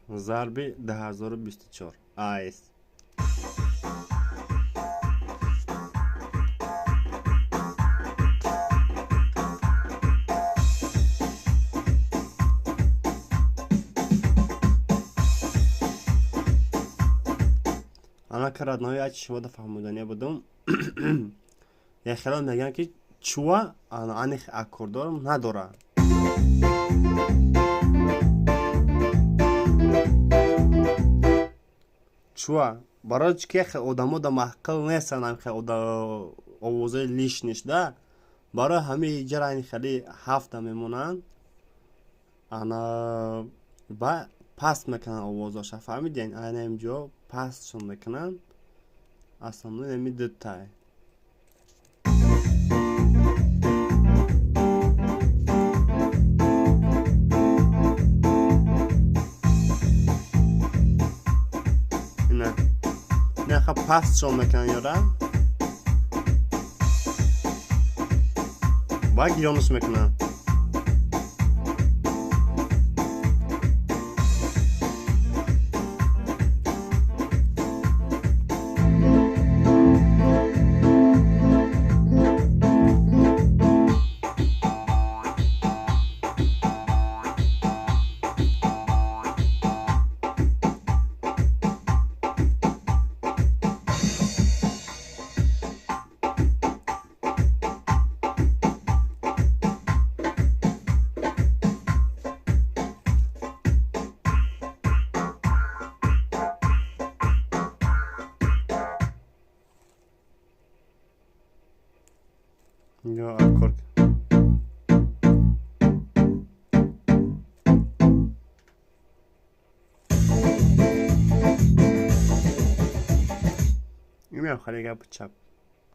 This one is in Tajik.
Зарби 2024 АС. Анака, родной, ачи шумода фаҳмодания будум. Як хело мегӯянд, ки чуа ани аккордор надорад. Чуа барои чӣ ки яхе одамо да маҳқил нестанд, ҳамхе овозои лишний да, барои ҳамаи ҷара ани хеле ҳафта мемонанд, ана ба паст мекунанд овозоша, фаҳмидем? Ана инҷо пастшон мекунанд. Основной ами дутай. Инаха пастшон мекунанд ёра ва гиронаш мекунанд. Ё аккорд. Имеам хеле гапи чап.